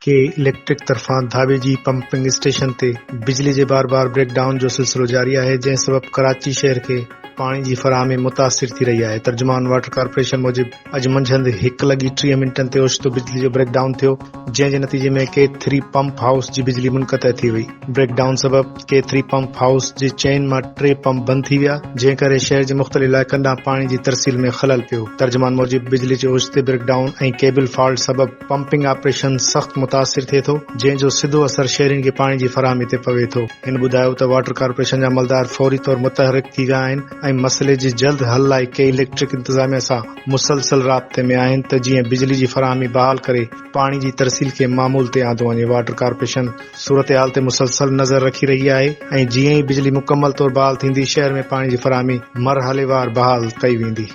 ڪي electric طرفان Dhabeji pumping station تي بجلي جي بار بار بريڪ ڊائون جو سلسلو جاري آهي، جنهن سبب ڪراچي شهر کي پاڻي جي فراهمي متاثر ٿي رهي آهي. ترجمان واٽر ڪارپوريشن موجب اڄ منجهند هڪ لڳي 30 منٽن تي اوچتو بجلي جو بريڪ ڊائون ٿيو، جنهن جي نتيجي ۾ ڪي ٿري پمپ هائوس جي بجلي منقطع ٿي وئي. بريڪ ڊائون سبب ڪي ٿري پمپ هائوس جي چئن مان ٽي پمپ بند ٿي ويا، جنهن ڪري شهر جي مختلف علائقن ڏانهن پاڻي جي ترسيل ۾ خلل پيو. ترجمان موجب بجلي جي اوچتي بريڪ ڊائون ۽ ڪيبل فالٽ سبب پمپنگ آپريشن سخت متاثر ٿئي ٿو، جنهن جو سڌو اثر شهرين کي پاڻي جي فراهمي تي پوي ٿو. هن ٻڌايو ته واٽر ڪارپوريشن جا عملدار فوري طور متحرڪ ٿي ويا آهن ۽ مسئلي جي جلد حل لاء ڪي اليڪٽرڪ انتظاميا سان مسلسل رابطي ۾ آهن ته جيئن بجلي جي فراهمي بحال ڪري پاڻي جي ترسيل کي معمول تي آندو وڃي. واٽر ڪارپوريشن صورتحال تي مسلسل نظر رکي رهي آهي ۽ جيئن ئي بجلي مڪمل طور بحال ٿيندي شهر ۾ پاڻي جي فراهمي مرحليوار بحال ڪئي ويندي.